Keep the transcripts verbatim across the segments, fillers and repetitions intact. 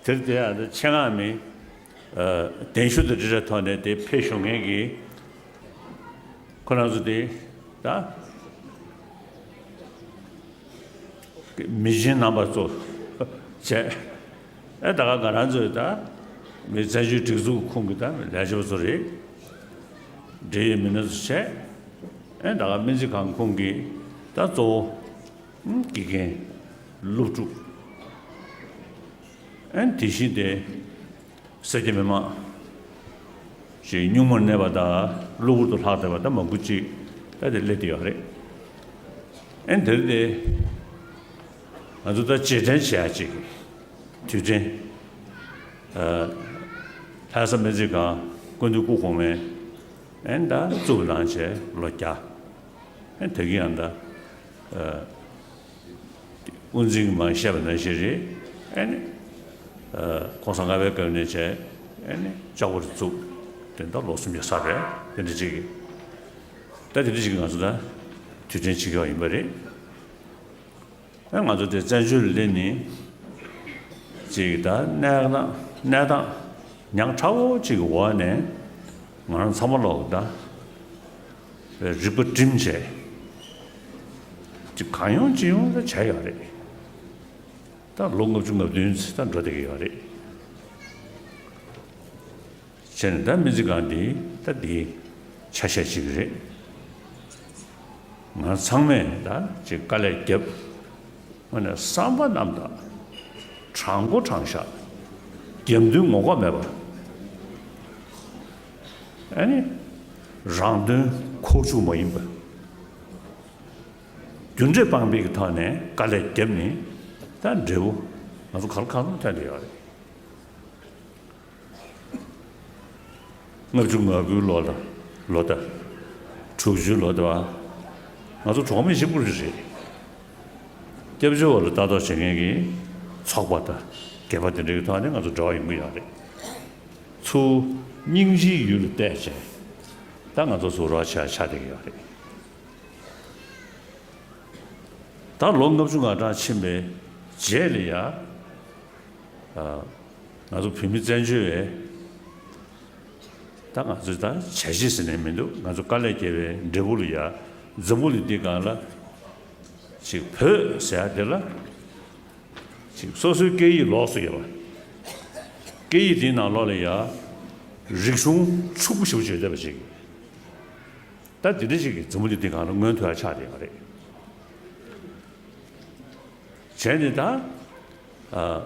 དེར་དེ་ཡང་ཆེད་མངགས་མི་གདན་ཞུ་དང་འབྲེལ་བའི་ཐོག་ནས་དེ་ཕེབས་ཞུ་མཁན་གྱི་ཁོ་རང་ཚོ་དེ་ད་མི་ཆེན་རྣམ་པ་ཚོ་བྱས། ཨེ་ད་ག་ང་རང་ཚོའི་ད་མི་བཙན་བྱོལ་སྒྲིག་འཛུགས་ཁོངས་ཀྱི་ད་ལས་བྱེད་པ་ཚོ་རེད། འབྲེལ་ཡོད་མི་སྣ་ཚོ་བྱས། ཨེ་ད་ག་སྨན་རྩིས་ཁང་ཁོངས་ཀྱི་ད་གཙོ་བོ་དགེ་རྒན། སློབ་ཕྲུག་ཨན་དེ་བཞིན་ཏེ། སེར་སྐྱ་མི་མང་ཞིག་སྙུང་མར་གནས་པ་དང་གློ་བུར་དུ་ལྷག་བསྡད་པ་དང་མང་པོ་ཅིག་ད་དེ་སླེབས་བསྡད་ཡོད་རེད། ཨན་དེར་དེ་ང་ཚོ་ད་རྗེས་དྲན་བྱེད་ཡ་ཅིག་དུས་དྲན། ལྷ་ས་སྨན་རྩིས་ཁང་སྐུ་མདུན་སྐུ་གོང་མའི་ཨན་ད་གཙུག་ལག་བྱས་ལོ་བརྒྱ། ཨན་དེ་གི་ཡང་ད། དབུ་འཛིན་གྱིས་མར་བཤད་པ་ནང་བཞིན་རེད། ཨེ་ནི། ཁོང་ས་ལྔ་པའི་སྐབས་ནས་བྱས། ཨེ་ནི་ལྕགས་པོ་རེ་བཙུགས། དེ་ད་ལོ་སུམ་ཅུ་ཚར་བས་དེ་འདྲ་ཅིག་གིས། ད་དེ་འདྲ་ཅིག་གིས་ང་ཚོ་ད་དུས་དྲན་བྱེད་ཀྱི་ཡོད་ཡིན་པ་རེད། ཨེ་ང་ཚོ་དེ་བཙན་བྱོལ་ལ་སླེབས་ནས་ཅིག་ད་གནས་སྟངས་གནས་སྟངས་ཉག་ཕྲ་བོ་ཅིག་གི་འོག་ནས་ང་རང་ཚང་མ་ལོག་ད། རིག་པ་བསྒྲིམས་བྱས། ཅིག་གང་ཡོང་ཅི་ཡོང་ད་བྱས་ཡོད་རེད། ད་ལོ་ལྔ་བཅུ་ང་བདུན་ཙམ་ད་འགྲོ་བསྡད་ཀྱི་ཡོད་རེད། བྱས་ནས་ད་སྨན་རྩིས་ཁང་འདི་ད་འདི་ཆ་ཤས་ཅིག་རེད། ང་ཚང་མས་ད་ཅིག་དཀའ་ལས་བརྒྱབ། དངོས་གནས་བསམ་པ་རྣམ་དག་དྲང་པོ་དྲང་བཞག་རྒྱབ་མདུན་ངོ་ལྐོག་མེད་པ། ཨ་ནི་རང་དོན་ཁོག་ཆུག་མ་ཡིན་པ། རྒྱུ་འབྲས་དཔང་པའི་གི་ཐོག་ནས་དཀའ་ལས་བརྒྱབ་ནས་ད་འབྲས་བུ་ང་ཚོ་ག་ལ་གང་འཚམ་ཐོན་བསྡད་ཡོད་རེད། ལྔ་བཅུ་ང་དགུའི་ལོ་ལ་ལོ་ཟླ། དྲུག་ཅུའི་ལོ་ཟླ་བ། ང་ཚོ་གྲོགས་མེད་གཅིག་པུ་རེད། སྐྱབས་བཅོལ་བ་ལ་ལྟ་རྟོག་བྱེད་མཁན་གྱི་ཚོགས་པ་དང་སྒེར་པ་དེ་འདྲའི་ཐོག་ནས་ང་ཚོ་འབྲེལ་བ་ཡོང་གི་ཡོད་རེད། ཚུར་སྙིང་རྗེའི་ཡུལ་ལ་བལྟས་བྱས་ད་ང་ཚོ་ཟུར་རོགས་བྱས་ཆགས་བསྡད་ཀྱི་ཡོད་རེད། ད་ལོ་ལྔ་བཅུ་ང་གྲངས་ཕྱིན་པའི་རྗེས་ལ་ཡ། ང་ཚོ་བོད་མི་བཙན་བྱོལ་བས་ད་ང་ཚོས་ད་བྱས་རྗེས་ཟེར་ནས་མི་འདུག་ང་ཚོ་དཀའ་ལས་བརྒྱབ་པའི་འབྲས་བུ་ལ་ཡ་འཛམ་བུ་གླིང་འདི་སྒང་ལ་ཅིག་བོད་ཟེར་ཡ་དེ་ལ་ཅིག་སོ་སོའི་སྐད་ཡིག་ལོགས་སུ་ཡོད་པ། སྐད་ཡིག་དེའི་ནང་ལོགས་ལ་ཡ་རིག་གཞུང་ཕྱུག་པོ་ཞེ་པོ་ཅིག་ཡོད་བསྡད་པ་ཅིག་ད་དེ་འདྲ་ཞིག་གིས་འཛམ་བུ་གླིང་འདི་སྒང་ལ་མངོན་ཐུབ་ཡ་ཆགས་བསྡད་ཡོད་རེད། བྱས་ནས་ད། ཨ།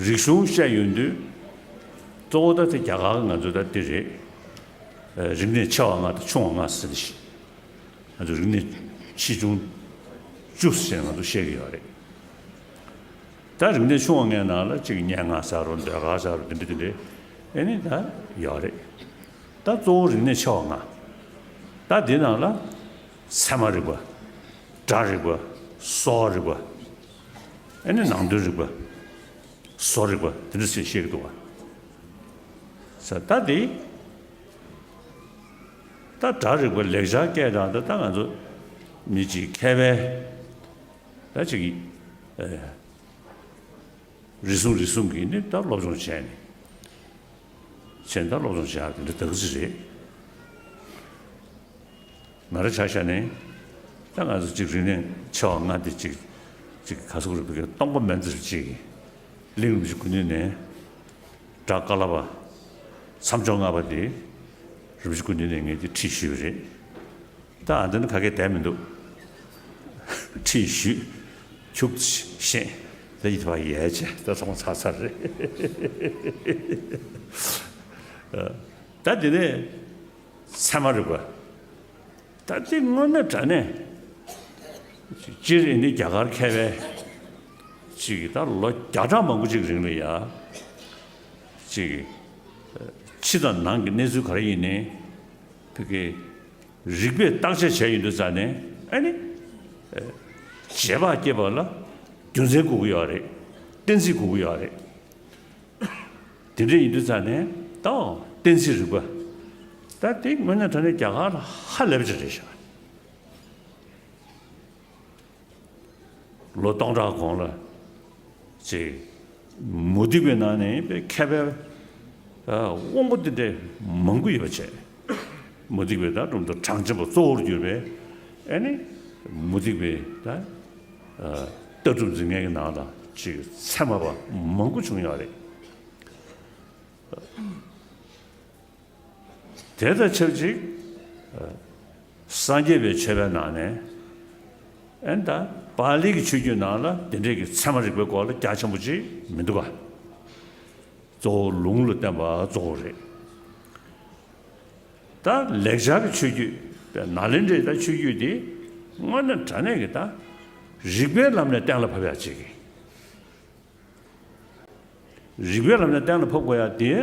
རིག་གཞུང་བཤད་ཡོང་དུས། གཙོ་བོ་ད་དེ་རྒྱ་གར་གྱི་ང་ཚོ་ད་འདི་རེད། ཨ། རིག་གནས་ཆེ་བ་ལྔ་དང་ཆུང་བ་ལྔ་ཟེར་ནས་ཤིག་ང་ཚོ་རིག་གནས་ཆེ་ཆུང་བཅུ་ཟེར་ནས་ང་ཚོ་བཤད་ཀྱི་ཡོད་རེད། ད་རིག་གནས་ཆུང་བ་ལྔའི་ནང་ལ་གཅིག་སྙན་ངག་ཟེར་རོ། ཟློས་གར་ཟེར་རོ། འདི་འདྲ་འདི་འདྲ་ཨེ་ནི་ད་ཡོད་རེད། ད་གཙོ་བོ་རིག་གནས་ཆེ་བ་ལྔ། ད་འདི་ནང་ལ་ཚད་མ་རིག་པ། སྒྲ་རིག་པ། སྲོལ་རིག་པ། ཨེ་ནི་ནང་དོན་རིག་པ། བཟོ་རིག་པ་འདི་འདྲ་ཞིག་བཤད་ཀྱི་འདུག་བ། ས་ད་འདི། ད་སྒྲ་རིག་པ་ལེགས་སྦྱར་སྐད་དང་ད་ད་ང་ཚོ་མི་གཅིག་མཁས་པའི་ད་ཅིག་ཨེ། རེ་ཟུང་རེ་ཟུང་གིས་ནི་ད་སློབ་སྦྱོང་བྱས་ནས་བྱས་ནས་ད་སློབ་སྦྱོང་བྱེད་ཡག་དེ་འདྲ་དག་ཅིག་རེད། ང་རང་ཆ་བཞག་ནས་ད་ང་ཚོ་ཅིག་རིག་གནས་ཆེ་བ་ལྔ་དེ་ཅིག་ཅིག་ག་ཟེར་དགོས་རེད། བོད་སྐད་སྟོང་པ་མིན་ཙམ་ཅིག་གླིང་རིན་པོ་ཆེ་སྐུ་མདུན་ནས་སྒྲ་ཀ་ལ་པ་མཚམས་སྦྱོར་ལྔ་པ་དེ་རིན་པོ་ཆེ་སྐུ་མདུན་ནས་ངས་དེ་ཁྲིད་ཞུས་པ་རེད། ད་ཨ་འདི་ནི་ག་གེ་བསྡད་མི་འདུག་ཁྲིད་ཞུས། ཁྱུག་ཤེས། ད་ཡིད་བག་ཡལ་བྱས་ད་ཚང་མ་ཚར་ཚར་རེད། ད་འདི་ནས་ཚད་མ་རིག་པ། ད་འདི་དངོས་གནས་དྲང་གནས་སྤྱིར་ཨ་ནི་རྒྱ་གར་མཁས་པའི་ཅིག་ད་ལོ་བརྒྱ་ཕྲག་མང་པོ་ཅིག་རིང་ལ་ཡ་ཅིག་ཕྱི་དང་ནང་གི་གནས་ཚུལ་ག་རེ་ཡིན་ནའི་བོད་སྐད། རིག་པས་བརྟག་དཔྱད་བྱས་ཡོང་དུས་ཙ་ནས་ཨ་ནི། རྗེས་དཔག་སྐྱེས་པ་ལ་རྒྱུ་མཚན་དགོས་ཀྱི་ཡོད་རེད། གཏན་ཚིགས་དགོས་ཀྱི་ཡོད་རེད། དེ་འདྲ་ཡིན་དུས་ཙ་ནས་ད་གཏན་ཚིགས་རིག་པ། ད་དེ་དངོས་གནས་དྲང་གནས་རྒྱ་གར་ལ་ཧ་ལས་པ་ཅིག་རེད་ཤག་ལོ་སྟོང་ཕྲག་གོང་ལ་ ཅིག་མུ་སྟེགས་པའི་ནང་ནས་པའི་མཁས་པའི་ཨ་དབང་པོ་འདི་འདྲ་མང་པོ་ཡོད་པ་བྱས། མུ་སྟེགས་པའི་ད་གྲུབ་མཐའ་གྲངས་ཅན་པ་གཙོ་བོར་གྱུར་པའི་ཨེ་ནི་མུ་སྟེགས་པའི་ད་ཨ་ལྟ་གྲུབ་འཛིན་མཁན་གྱི་ནང་ལ་ཅིག་ཚད་མ་པ་མང་པོ་བྱུང་ཡོད་རེད། དེ་དང་ཆབས་ཅིག་སངས་རྒྱས་པའི་ཆོས་པའི་ནང་ནས་ཨེ་ད་པཱ་ལི་གི་ཆོས་བརྒྱུད་ནང་ལ་དེ་འདྲས་ཀྱི་ཚད་མ་རིག་པའི་སྐོར་ལ་རྒྱ་ཆེན་པོ་ཅིག་མི་འདུག་ག། གཙོ་བོ་ལུང་ལ་བརྟེན་པ་གཙོ་བོ་རེད། ད་ལེགས་སྦྱར་གྱི་ཆོས་བརྒྱུད་ནཱ་ལེནྡྲའི་ད་ཆོས་བརྒྱུད་དེ་དངོས་གནས་དྲང་གནས་ཀྱི་ད་རིགས་པའི་ལམ་ནས་གཏན་ལ་ཕབ་ཡག་ཅིག་གི། རིགས་པའི་ལམ་ནས་གཏན་ལ་ཕབ་དགོས་ཡ་དེ་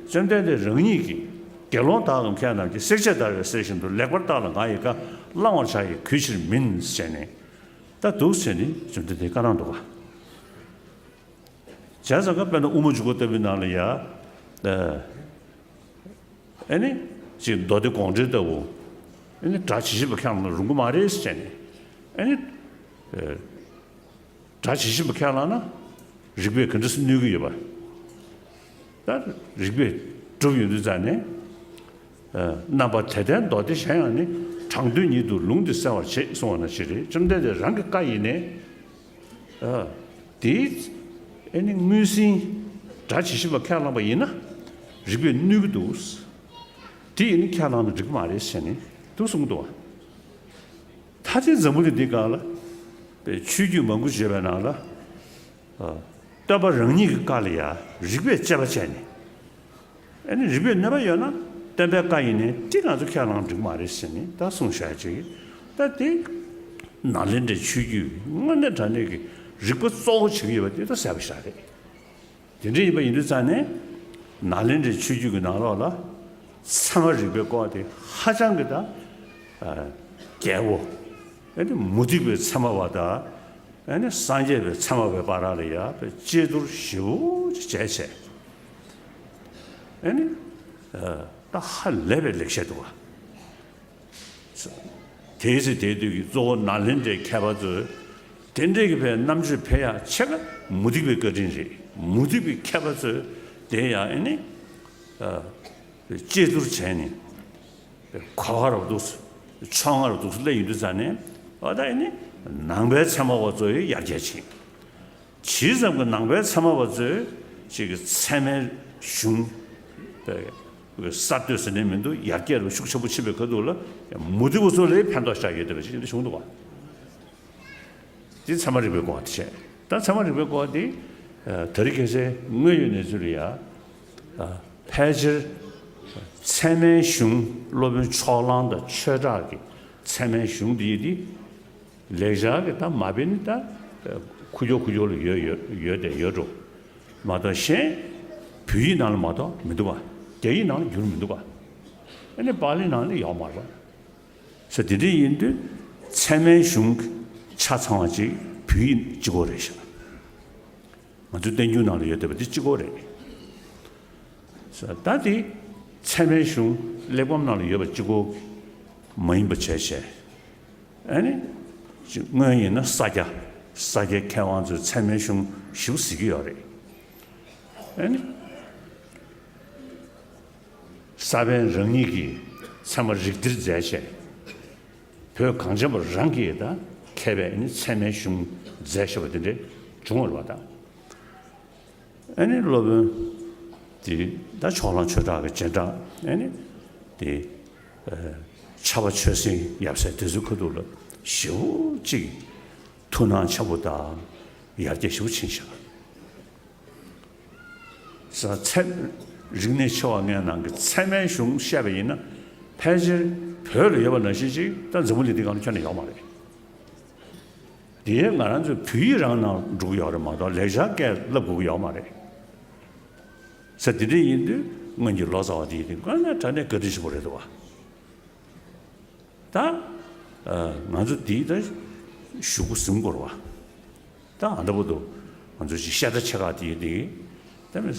བཅོམ་ལྡན་འདས་རང་ཉིད་ཀྱིས་དགེ་སློང་དག་གམ་མཁས་རྣམས་ཀྱིས། བསྲེག་བཅད་བརྡར་བའི་གསེར་བཞིན་དུ། ལེགས་པར་བརྟགས་ལ་ང་ཡི་བཀའ། བླང་བར་བྱ་ཡི་གུས་ཕྱིར་མིན། ཟེར་ནས་ད་འདུག་ཟེར་ནས་བཅོམ་ལྡན་འདས་བཀའ་གནང་འདུག་ག། བྱས་ཙང་ཀ་དཔེར་ན་དབུ་མ་འཇུག་པ་ལྟ་བུའི་ནང་ལ་ཡ། ཨ་ཨེ་ནི་ཅིག་མདོ་སྡེ་དགོངས་འགྲེལ་ལྟ་བུ། ཨེ་ནི་སྒྲ་ཇི་བཞིན་པ་ཁས་བླངས་ན་རུང་གི་མ་རེད་ཟེར་ནས། ཨེ་ནི་ཨ་སྒྲ་ཇི་བཞིན་པ་ཁས་བླངས་ན་རིགས་པས་ག་འདྲ་སེ་གནོད་ཀྱི་ཡོད་པ། ད་རིགས་པས་གྲུབ་ཡོང་དུས་ཙང་ནས། ཨ་རྣམ་པ་དེ་ལྟའི་མདོ་སྡེ་གཞན་ཡང་ནི། དྲང་དོན་ཉིད་དུ་ལུང་འདི་གསལ་བར་བྱེད། གསུངས་པ་ནང་བཞིན་རེད། བཅོམ་ལྡན་འདས་རང་གི་བཀའ་ཡིན་ནའི། ཨ་དེ་ཨེ་ནི་དངོས་ཟིན་སྒྲ་ཇི་བཞིན་པ་ཁས་བླངས་པ་ཡིན་ན་རིགས་པས་གནོད་ཀྱི་འདུག། དེ་ཡིན་ནི་ཁས་བླངས་ན་འགྲིག་གི་མ་རེད་ཟེར་ནས་འདུག་གསུངས་འདུག་བ། ད་ལྟའི་འཛམ་བུ་གླིང་འདི་སྒང་ལ་པའི་ཆོས་བརྒྱུད་མང་པོ་ཡོད་པའི་ནང་ལ། ཨ་སྟོན་པ་རང་ཉིད་ཀྱི་བཀའ་ལ་ཡང་རིགས་པས་དཔྱད་པ་བྱས་ནས། ཨ་ནི་རིགས་པས་གནོད་པ་ཡོད་ན་སྟོན་པའི་བཀའ་ཡིན་ནའི་དེ་ང་ཚོ་ཁས་བླངས་འགྲིག་མ་རེད་ཟེར་ནས་ད་གསུངས་བཞག་ཅིག། ད་དེ་ནཱ་ལེནྡྲའི་ཆོས་བརྒྱུད་དངོས་གནས་དྲང་གནས་ཀྱི་རིགས་པ་གཙོ་བོ་བྱེད་ཀྱི་ཡོད་པ་དེ་ད་གསལ་པོ་ཞིག་རེད། དེ་འདྲ་ཡིན་པ་ཡིན་དུས་ཙང་ནས་ནཱ་ལེནྡྲའི་ཆོས་བརྒྱུད་ཀྱི་ནང་ལོགས་ལ་ཚད་མ་རིག་པའི་སྐོར་དེ་ཧ་ཅང་གི་ད་ཨ་རྒྱས་པོ། ཨ་ནི་མུ་སྟེགས་པའི་ཚད་མ་པ་དང་། ཨ་ནི་སངས་རྒྱས་པའི་ཚད་མ་པའི་བར་ལ་ཡ་པའི་དཔྱད་བསྡུར་ཞིབ་པོ་ཅིག་བྱས་བྱས། ཨ་ནི་ཨ་ད་ཧ་ལས་པའི་ལེགས་བཤད་འདུག་བ། དེའི་ཚེ་དེའི་དུས་ཀྱི་གཙོ་བོ་ནཱ་ལེནྡྲའི་མཁས་པ་ཚོས་དེ་འདྲའི་གི་པའི་རྣམ་དཔྱོད་འཕེལ་ཡག་ཆེ་ཁ་མུ་སྟེགས་པའི་བཀའ་དྲིན་རེད། མུ་སྟེགས་པའི་མཁས་པ་ཚོས་དེ་ཡང་ཨ་ནི་ཨ་དཔྱད་བསྡུར་བྱས་ནས། གོ་བ་རུ་འདུག་ཕྱོགས་སྔ་རུ་འདུག་སླེབས་ཡོང་དུས་ཙང་ནས། འོ་ད་ཨེ་ནི་ནང་པའི་ཚད་མ་པ་ཚོ་ཡི་ཡར་རྒྱས་ཕྱིན། ཇི་ཙམ་གྱི་ནང་པའི་ཚད་མ་པ་ཚོས་ཅིག་གི་ཚད་མའི་གཞུང་གསར་གཏོད་ཟེར་ནས་མི་འདུག། ཡར་རྒྱས་རུ་ཤུགས་ཆེན་པོ་ཕྱིན་པའི་ཁ་ཐུག་ལ་མུ་སྟེགས་པ་ཚོ་ལ་ཕན་ཐོགས་ཤར་ཡོད་བསྡད་པ་ཅིག་འདི་བྱུང་འདུག་བ། འདི་ཚད་མ་རིག་པའི་སྐོར་དེ་བྱས། ད་ཚད་མ་རིག་པའི་སྐོར་དེ་ཨ་དེ་རིང་ཁ་སང་དངོས་ཡོད་གནས་ཚུལ་ལ་ཡ། ཨ་ཕལ་ཆེར་ཚད་མའི་གཞུང་། སློབ་དཔོན་ཕྱོགས་གླང་དང་ཆོས་གྲགས་ཀྱི་ཚད་མའི་གཞུང་འདི་ཡི་འདི་ལེགས་སྦྱར་གྱི་ད་མ་དཔེ་ནི་ད་ཨ་ཁུག་ཀྱོག་ཁུག་ཀྱོག་ལ་ཡོད་ཡོད་ཡོད་དེ་ཡོད་འགྲོ། མ་གཏོགས་གཞན་བོད་ཡིག་ནང་ལ་མ་གཏོགས་མི་འདུག་བ། རྒྱ་ཡིག་ནང་ལ་བསྒྱུར་མི་འདུག་བ། ཨ་ནི་པཱ་ལི་ནང་ལ་ཡོད་མ་རེད། ས་དེ་འདྲ་ཡིན་དུས་ཚད་མའི་གཞུང་ཆ་ཚང་བ་ཅིག་བོད་ཡིག་གཅིག་པོ་རེད་ཤག། ང་ཚོའི་བསྟན་འགྱུར་ནང་ལ་ཡོད་བསྡད་པ་དེ་གཅིག་པོ་རེད། ས་ད་དེ་ཚད་མའི་གཞུང་གླེགས་བམ་ནང་ལ་ཡོད་པ་གཅིག་པོ་མ་ཡིན་པ་བྱས་བྱས། ཨ་ནི་ཅིག་སྔོན་ཡིན་ན་ས་སྐྱ། ས་སྐྱའི་མཁས་དབང་ཚོས་ཚད་མའི་གཞུང་ཞིབ་གཟིགས་ཀྱི་ཡོད་རེད། ཨ་ནི། ས་པཎ་རང་ཉིད་ཀྱིས་ཚད་མ་རིགས་གཏེར་མཛད་བྱས། བོད་གངས་ཅན་པ་རང་གིས་ད་མཁས་པའི་ནི་ཚད་མའི་གཞུང་མཛད་བཞག་པ་དེ་འདྲ་བྱུང་བ་རེད་པ། ད་ཨ་ནི་སློབ་དཔོན་དེ་ད་ཕྱོགས་གླང་ཆོས་གྲགས་ཀྱི་རྗེས་འབྲང་ཨ་ནི་དེ་ཨ་ཕྱྭ་པ་ཆོས་སེང་ཡབ་སྲས་དེ་ཚོའི་ཁ་ཐུག་ལ་ཞེ་པོ་ཅིག་ཐུགས་སྣང་ཆེན་པོ་དང་ཡར་རྒྱས་ཞེ་པོ་ཕྱིན་བཞག། ས་ཚད། རིག་གནས་ཆེ་བ་ལྔའི་ནང་གི་ཚད་མའི་གཞུང་བཤད་པ་ཡིན་ན། ཕལ་ཆེར་བོད་ལ་ཡོད་པ་ནང་བཞིན་ཅིག་ད་འཛམ་བུ་གླིང་འདི་སྒང་ལ་ཁྱོན་ནས་ཡོད་མ་རེད། དེ་ང་རང་ཚོའི་བོད་ཡིག་རང་ནང་འགྲོ་གི་ཡོད་རེད་མ་གཏོགས་ལེགས་སྦྱར་སྐད་བསླབ་དགོས་ཀྱི་ཡོད་མ་རེད། ས་དེ་འདྲ་ཡིན་དུས་སྔོན་གྱི་ལོ་ཙཱ་བ་དེ་ཡིན་དུས་དངོས་གནས་དྲང་གནས་བཀའ་དྲིན་ཆེན་པོ་རེད་འདུག་བ། ད་ཨ་ང་ཚོ་འདི་ད་གཞུག་གུ་ཟིན་དགོས་རེད་བ། ད་ཨ་འདྲ་པོ་འདུག། ང་ཚོ་ཅིག་བཤད་གྲྭ་ཆེ་ཁག་དེ་ཡིན་དེ་ད་མི་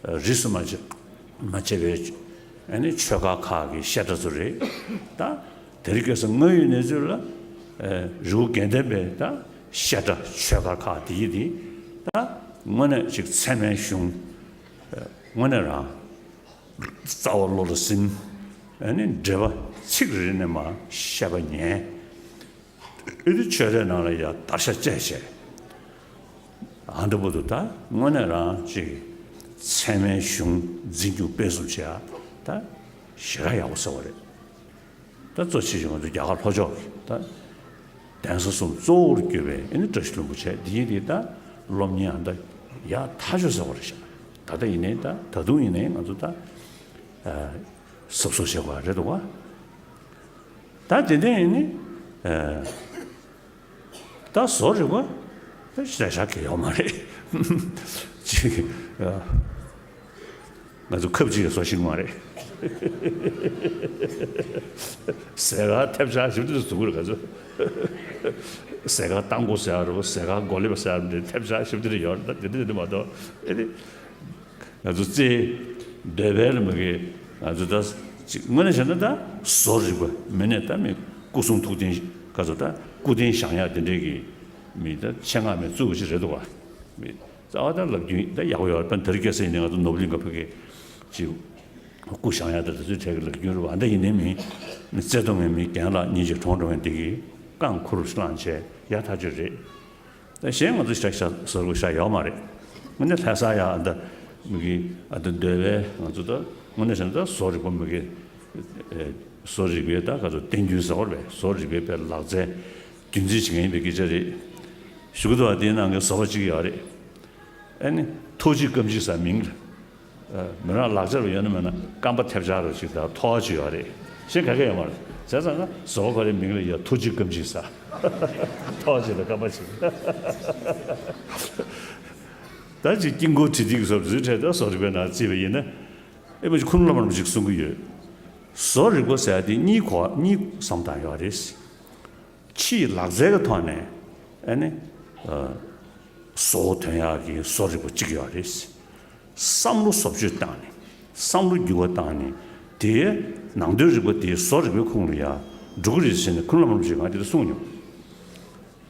རིས་སུ་མ་ཆད་མ་ཆད་པའི་ཨ་ནི་ཆོས་ཁ་ཁག་གི་བཤད་གྲྭ་ཚོ་རེད། ད་དེ་རིང་ཁ་སང་དངོས་ཡོད་གནས་ཚུལ་ལ་ཨ་རི་བོ་དགེ་ལྡན་པའི་ད་བཤད་གྲྭ་ཆོས་ཁ་ཁག་དེ་ཡིན་དེ་ད། དངོས་གནས་ཅིག་ཚད་མའི་གཞུང་། དངོས་གནས་རང་རྩ་བ་བློ་ལ་ཟིན། ཨ་ནི་འགྲེལ་པ་ཚིག་རེ་རེ་ནས་མར་བཤད་པ་ཉན། ཨེ་དེ་ཆོས་རའི་ནང་ལ་ཡ་དར་ཤ་བཅད་བྱས། ཨ་འདྲ་པོ་འདུག་ད་དངོས་གནས་རང་ཅིག་ཚད་མའི་གཞུང་འཛིན་སྐྱོང་སྤེལ་གསུམ་བྱེད་ཡ་ད་ཞེ་དྲག་ཡག་པོ་ཟེར་བ་རེད། ད་གཙོ་ཆེ་ཤོས་ང་ཚོ་རྒྱ་གར་ལྷོ་ཕྱོགས་ཀྱི་ད་གདན་ས་གསུམ་གཙོ་བོར་གྱུར་པའི་ཨེ་ནི་བཀྲ་ཤིས་ལྷུན་པོ་བྱས་འདི་ཡིན་དེ་ད་སློབ་གཉེར་ཨ་ད་ཡག་ཐག་ཆོད་ཟེར་བ་རེད་ཤག་ད་ལྟ་ཡིན་ནའི་ད་ད་དུང་ཡིན་ནའི་ང་ཚོ་ད་གཟབ་གཟབ་བྱེད་དགོས་རེད་འདུག་བ། ད་དེ་ནས་ནི། ཨ། ད་བཟོ་རིག་པ། ད་ཞེ་དྲག་གི་ཡོད་མ་རེད། ཅིག་ཨ། ང་ཚོ་ཁབ་ཅིག་གིས་བཟོ་ཤེས་ཀྱི་མ་རེད། ཟས་ཁང་ཐེབས་ཆག་ཞིབ་ཏུ་བཟོ་གི་རེད་ང་ཚོ། ཟས་ཁང་རྟ་མགོ་ཟེར་ཡ་རེད། ཟས་ཁང་གོ་ལེབ་ཟེར་ཡ་རེད། ཐེབས་ཆག་ཞིབ་ཏུ་ཡོད་རེད། ད་དེ་འདྲ་དེ་འདྲ་མ་གཏོགས་ཨེ་རེད། ང་ཚོ་རྩེ་འདོད་པའི་ལ་མི་དགེ་ང་ཚོ་ད་ཅིག་དངོས་གནས་བྱས་ན་ད་བཟོ་རིག་པ་མི་ནས་ད་མི་སྐུ་གསུང་ཐུགས་རྟེན་ག་ཚོད་ད་སྐུ་རྟེན་བཞེངས་ཡག་དེ་འདྲའི་གི་མི་ད་ཆེད་མངགས་མི་བཙུགས་པ་ཞིག་རེད་འདུག་བ། མི་རྩ་བ་ད་ལབ་རྒྱུ་ད་ཡག་པོ་ཡོད་རེད། ད་དེ་རིང་ཁ་སང་ཡིན་ནའི་ང་ཚོ་ནོར་བུ་གླིང་ག་ཕ་གི་ཅིག་སྐུ་བཞེངས་ཡག་ད་དེ་ཚོའི་གྲས་ཀྱི་ལབ་རྒྱུ་རེད་བ། ད་ཡིན་ནའི་མི་མི་བརྩེ་དུང་ངན་མི་རྒན་ལགས་ཉིན་གཅིག་གྲོངས་འགྲོ་མཁན་དེ་གི་རྐང་ཁུར་བླངས་བྱས་ཡག་ཐག་ཆོད་རེད། ད་གཞན་ང་ཚོ་ཤ་ཤ་ཟ་དགོས་ཤ་ཡོད་མ་རེད། དངོས་གནས་ལྷ་ས་ཡ་ཨ་ད་མི་གི་ཨ་ད་འདོད་པའི་ང་ཚོ་ད་དངོས་གནས་བྱས་ན་ད་བཟོ་རིག་པ་མི་གི་ཨེ་བཟོ་རིག་པའི་ད་ག་ཚོད་བསྟན་རྒྱུན་ཟེར་བ་རེད་པས། བཟོ་རིག་པའི་དཔེ་ལག་རྩལ་རྒྱུན་འཛིན་བྱེད་མཁན་ཡིན་པའི་སྐད་ཆ་རེད། ཞུ་གི་འདུག་བ། དེའི་ནང་གི་བཟོ་པ་གཅིག་ཡོད་རེད། ཨ་ནི་ཐུགས་རྗེ་སྐམ་ཅིག་ཟེར་མིང་ལ། ཨ། མི་རང་ལག་ཆར་ཡོད་ན་མེད་ན་སྐམ་པ་ཐེབས་ཆག་རོ་ཞིག་དང་ཐོག་ཅིག་ཡོད་རེད། གཞན་ག་གེ་ཡོད་མ་རེད། བྱས་ཙང་ན་བཟོ་པ་ཁོ་རའི་མིང་ལ་ཡ་ཐུགས་རྗེ་སྐམ་ཅིག་ཟེར། ཐོག་ཅིག་དང་སྐམ་པ་ཅིག་ད་ཅིག་དཀྱིལ་འཁོར་བྲིས་དེ་གི་བཟོ་བཟོའི་གྲས་ད་བཟོ་རིག་པའི་ནང་བརྩིས་པ་ཡིན་ན། ཨེ་མ་ཅིག་ཁུ་ནུ་བླ་མ་རིན་པོ་ཆེས་གསུང་གི་ཡོད། བཟོ་རིག་པ་ཟེར་ཡ་དེ་གཉིས་གོ་གཉིས་བསམ་སྟངས་ཡོད་རེད། ཕྱིའི་ལག་རྩལ་གྱི་ཐོག་ནས་ཨ་ནི་ཨ་བཟོ་བོ་ཐོན་ཡག་གི་བཟོ་རིག་པ་གཅིག་ཡོད་རེད། བསམ་བློ་བཟོ་བཅོས་བཏང་ནས་བསམ་བློ་འགྱུར་བ་བཏང་ནས་དེའི་ནང་དོན་རིག་པ་དེ་བཟོ་རིག་པའི་ཁོངས་ལ་ཡང་འགྲོ་གི་རེད་ཟེར་ནས་ཁུ་ནུ་བླ་མ་རིན་པོ་ཆེས་ང་དེ་འདྲ་གསུངས་མྱོང་།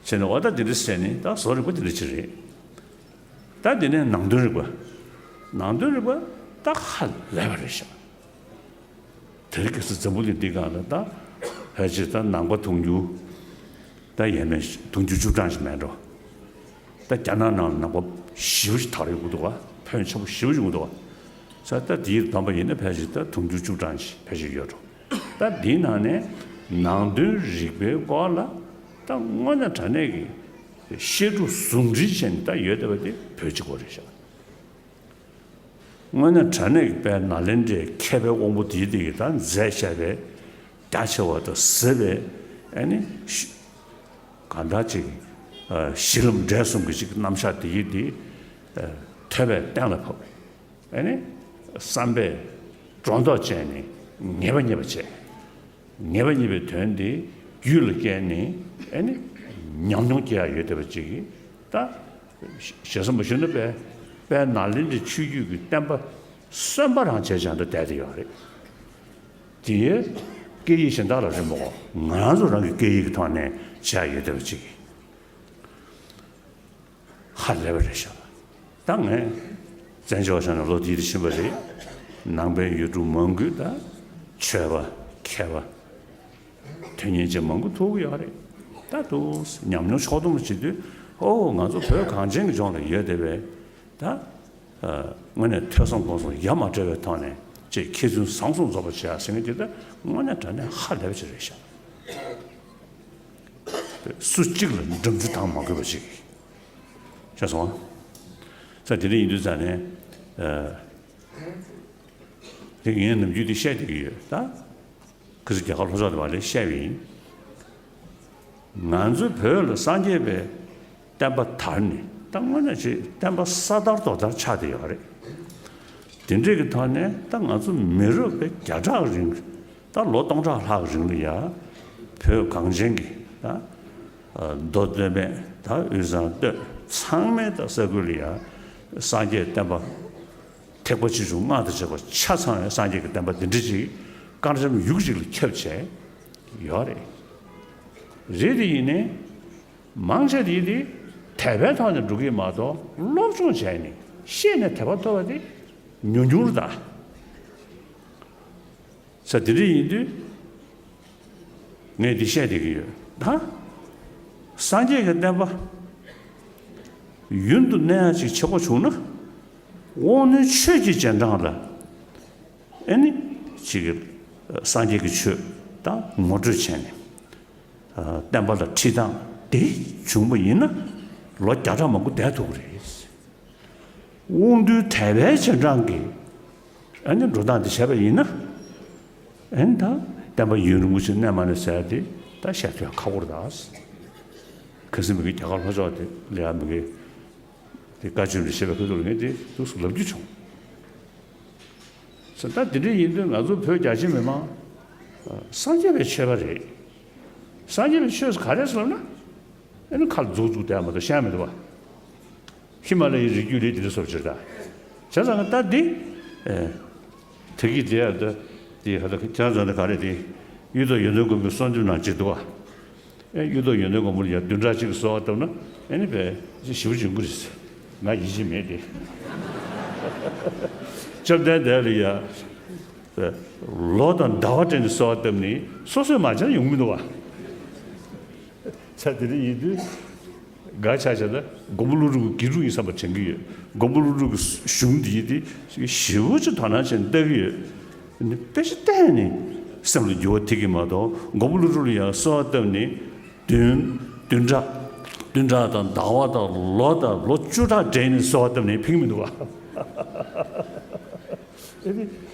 བྱས་ནས་འོ་ད་དེ་འདྲ་ཟེར་ནས་ད་བཟོ་རིག་པ་དེ་འདྲ་ཅིག་རེད། ད་དེ་ནས་ནང་དོན་རིག་པ། ནང་དོན་རིག་པ་ད་ཧ་ལས་པ་རེད་ཤག་དེ་རིང་ཁ་སང་འཛམ་བུ་གླིང་འདི་སྒང་ལ་ད་ཕལ་ཆེར་ད་ནང་པ་དུང་ཕྱུར་ད་ཡས་མས་དུང་ཕྱུར་བཅུ་གྲངས་ཤིག་མེད་འགྲོ། ད་རྒྱ་ནག་ནང་ལ་ནང་པ་ཞེ་པོ་ཞིག་དར་ཡོང་གི་འདུག་བ། ཕོན་ཆེན་པོ་ཞེ་པོ་ཞིག་འདུག་བ། ས་ད་དེའི་བསྡོམས་པ་ཡིན་ན་ཕལ་ཆེར་ད་དུང་ཕྱུར་བཅུ་གྲངས་ཤིག་ཕལ་ཆེར་ཡོད་འགྲོ། ད་འདིའི་ནང་ནས་ནང་དོན་རིག་པའི་སྐོར་ལ་ད་དངོས་གནས་དྲང་གནས་ཀྱི་བཤད་སྒྲུབ་ཟུང་འབྲེལ་བྱས་ནས་ད་ཡོད་བསྡད་པ་དེ་བོད་གཅིག་པོ་རེད་ཤག་དངོས་གནས་དྲང་གནས་ཀྱི་དཔལ་ནཱ་ལེནྡྲའི་མཁས་པའི་དབང་པོ་དེའི་སྟེང་གི་ད་མཛད་བཞག་པའི་རྒྱ་ཆེ་བ་དང་ཟབ་པའི་ཨ་ནི་གང་ལྟར་ཅིག་ཨ་གཞི་ལམ་འབྲས་གསུམ་གྱི་ཅིག་རྣམ་གཞག་དེ་ཡིས་དེ་ཨ་ཐོས་པས་གཏན་ལ་ཕབ། ཨ་ནི་བསམ་པས་སྒྲོ་འདོགས་བཅད་ནས་ངེས་པ་རྙེད་པ་བྱས། ངེས་པ་རྙེད་པའི་དོན་དེ་རྒྱུད་ལ་སྐྱེས་ནས་ཨ་ནི་ཉམས་མྱོང་སྐྱེ་ཡག་ཡོད་བསྡད་པ་ཅིག་གིས་ད་ཞེ་ས་མ་ཞུ་ན་དཔལ་དཔལ་ནཱ་ལེནྡྲའི་ཆོས་བརྒྱུད་ཀྱི་བསྟན་པ་གསོན་པ་རང་བྱས་ཀྱང་ད་བསྡད་དེ་ཡོད་རེད། དེ་ཡས་སྐད་ཡིག་གཞན་དག་ལ་རེད་མོ། ང་རང་ཚོ་རང་གི་སྐད་ཡིག་གི་ཐོག་ནས་བྱས་ཡོད་བསྡད་པ་ཅིག་གིས། ཧ་ལས་པ་རེད་ཤག་ད་ངས་བཙན་བྱོལ་བ་ཆགས་ནས་ལོ་འདི་འདྲ་ཕྱིན་པ་རེད། ནང་པའི་ཡུལ་གྲུ་མང་པོའི་ད་ཆོས་པ་མཁས་པ་དོན་གཉེར་ཅན་མང་པོ་ཐུག་གི་ཡོད་རེད། ད་དུ་ཉམས་མྱོང་ཕྱོགས་བསྡོམས་བྱེད་དུས་ཨོ་ང་ཚོ་བོད་གངས་ཅན་གྱི་ལྗོངས་ལ་ཡོད་བསྡད་པའི་ད་དངོས་གནས་ཐོས་བསམ་སྒོམ་གསུམ་ཡ་མ་བྲལ་བའི་ཐོག་ནས་ཅིག་མཁས་བཙུན་བཟང་གསུམ་རྫོགས་པར་བྱེད་ཡ་ཟེར་མཁན་དེ་ད་དངོས་གནས་དྲང་གནས་ཧ་ལས་པ་ཅིག་རེད་ཤག་སུ་གཅིག་ལ་འགྲམ་ཆུ་བཏང་མ་དགོས་པ་ཞིག་ཤེས་སོང་ཨ། ས་དེ་འདྲ་ཡིན་དུས་ཙང་ནས་ཨ། དེ་ངས་ནམ་རྒྱུན་དེ་བཤད་བསྡད་ཀྱི་ཡོད་ད། ཁ་སང་རྒྱ་གར་ལྷོ་ཕྱོགས་དེ་བ་ལས་བཤད་པ་ཡིན། ང་ཚོའི་བོད་ལ་སངས་རྒྱས་པའི་བསྟན་པ་དར་ནས་ད་དངོས་གནས་ཅིག་བསྟན་པ་ས་དར་རྡོ་དར་ཆགས་བསྡད་ཡོད་རེད། དེ་འདྲས་ཀྱི་ཐོག་ནས་ད་ང་ཚོ་མི་རབས་པའི་བརྒྱ་ཕྲག་རིང་ད་ལོ་སྟོང་ཕྲག་ལྷག་རིང་ལ་ཡ་བོད་གངས་ཅན་གྱི་ད་མདོ་སྟོད་སྨད་ད་དབུས་གཙང་སྟོད་ཚང་མའི་ད་ས་ཁུལ་ལ་ཡ་སངས་རྒྱས་བསྟན་པ་ཐེག་པ་ཆེ་ཆུང་སྔགས་དང་བཅས་པ་ཆ་ཚང་བའི་སངས་རྒྱས་ཀྱི་བསྟན་པ་འདི་འདྲ་ཅིག་དཀར་འཇམ་ཡུག་ཅིག་ལ་ཁྱབ་བྱས་ཡོད་རེད། རེད་དེ་ཡིན་ནའི། མང་ཆེ་དེ་དེ་ དད་པའི་ཐོག་ནས་འགྲོ་གི་མ་གཏོགས་སློབ་སྦྱོང་བྱས་ནས་ཤེས་ནས་དད་པ་ཐོབ་པ་དེ་ཉུང་ཉུང་རེད་ད། ས་དེ་འདྲ་ཡིན་དུས། ངས་འདི་བཤད་བསྡད་ཀྱི་ཡོད་ད། སངས་རྒྱས་ཀྱི་བསྟན་པ་ཡུན་དུ་གནས་ཡག་ཅིག་བྱེད་དགོས་བྱུང་ན། དབང་རྣོན་ཆོས་ཀྱི་རྗེས་འབྲང་ལ། ཨེ་ནི། ཅིག་གི་སངས་རྒྱས་ཀྱི་ཆོས་དང་ངོ་སྤྲོད་བྱས་ནས། བསྟན་པ་ལ་ཁྲིད་སྟངས་དེ་བྱུང་བ་ཡིན་ན། ལོ་བརྒྱ་ཕྲག་མང་པོ་བསྡད་ཐུབ་ཀྱི་རེད། དབང་རྣོན་དད་པའི་རྗེས་འབྲང་གི་ཨ་ནི་འགྲོ་སྟངས་དེ་བྱས་པ་ཡིན་ན། ཨ་ནི་ད་བསྟན་པ་ཡུན་རིང་པོ་ཞིག་གནས་མ་གནས་ཟེར་ཡ་དེ་ད་བཤད་ཐུབ་ཡ་ཁག་པོ་རེད་ད། ཁ་སང་མི་གི་རྒྱ་གར་ལྷོ་ཕྱོགས་དེ་ལ་ཡ་མི་གི་དེ་བཀའ་ཆོས་འདི་བཤད་པའི་ཁ་ཐུག་ལ་ངས་དེ་ཐུགས་སུ་ལབ་རྒྱུ་བྱུང་། ཟེར་ད་དེ་འདྲ་ཡིན་དུས་ང་ཚོ་བོད་རྒྱ་ཆེ་མི་མང་སངས་རྒྱས་པའི་ཆོས་པ་རེད། སངས་རྒྱས་པའི་ཆོས་སུ་ག་རེ་ཟེར་ན། ཨ་ནི་ཁ་ལ་མཛུབ་བཙུགས་བསྡད་མ་གཏོགས་བཤད་མི་འདུག་བ། ཧི་མ་ལ་ཡའི་རི་རྒྱུད་ལས་དེ་འདྲ་སོར་ཕྱིར་ད། བྱས་ཙང་ད་འདི། ཨེ། ད་གི་དེ་ཡར་ད། དེ་ཧ་ད་ཁྱེད་རང་ཚོ་འདི་ག་རེ་དེ། གཡུ་ཐོག་ཡོན་ཏན་མགོན་པོའི་གསོལ་འདེབས་ནང་བྲིས་འདུག་བ། ཨེ་གཡུ་ཐོག་ཡོན་ཏན་མགོན་པོ་ལ་ཡ་བདུན་ཕྲག་གཅིག་གི་གསོལ་བ་བཏབ་ན་ཨེ་ནི་བས་ཞེ་པོ་འབྱུང་གི་རེད། ང་ཡིད་ཆེས་མེད་དེ། བཅོམ་ལྡན་འདས་ལ་ཡ། ལོ་དང་ཟླ་བ་སྤྲད་ནས་གསོལ་བ་བཏབ་ནས་སོ་སོས་མ་བྱས་ན་ཡོང་མི་འདུག་བ། ས་དེ་རིང་ཡིན་དུས། འགའ་ཆ་བཞག་ན་མགོན་པོ་ཀླུ་སྒྲུབ་ཀྱི་དགེ་ཕྲུག་ཡིན་བསམ་པ་དྲན་གྱི་ཡོད། མགོན་པོ་ཀླུ་སྒྲུབ་ཀྱི་གཞུང་འདི་ཡིན་ཏེ་ཞེ་པོ་ཅིག་དོ་སྣང་བྱས་ནས་ལྟ་གི་ཡོད། ནི་དཔེ་ཆ་བལྟས་ནས་སེམས་ལ་འགྱུར་བ་ཐེབས་ཀྱི་མ་གཏོགས་མགོན་པོ་ཀླུ་སྒྲུབ་ལ་ཡང་གསོལ་བ་བཏབ་ནས་བདུན་བདུན་ཕྲག་བདུན་ཕྲག་དང་ཟླ་བ་དང་ལོ་དང་ལོ་བཅུ་ཕྲག་སྦྲེལ་ནས་གསོལ་བ་བཏབ་ནས་ཕན་གྱི་མི་འདུག་བ། ཨེ་ནི།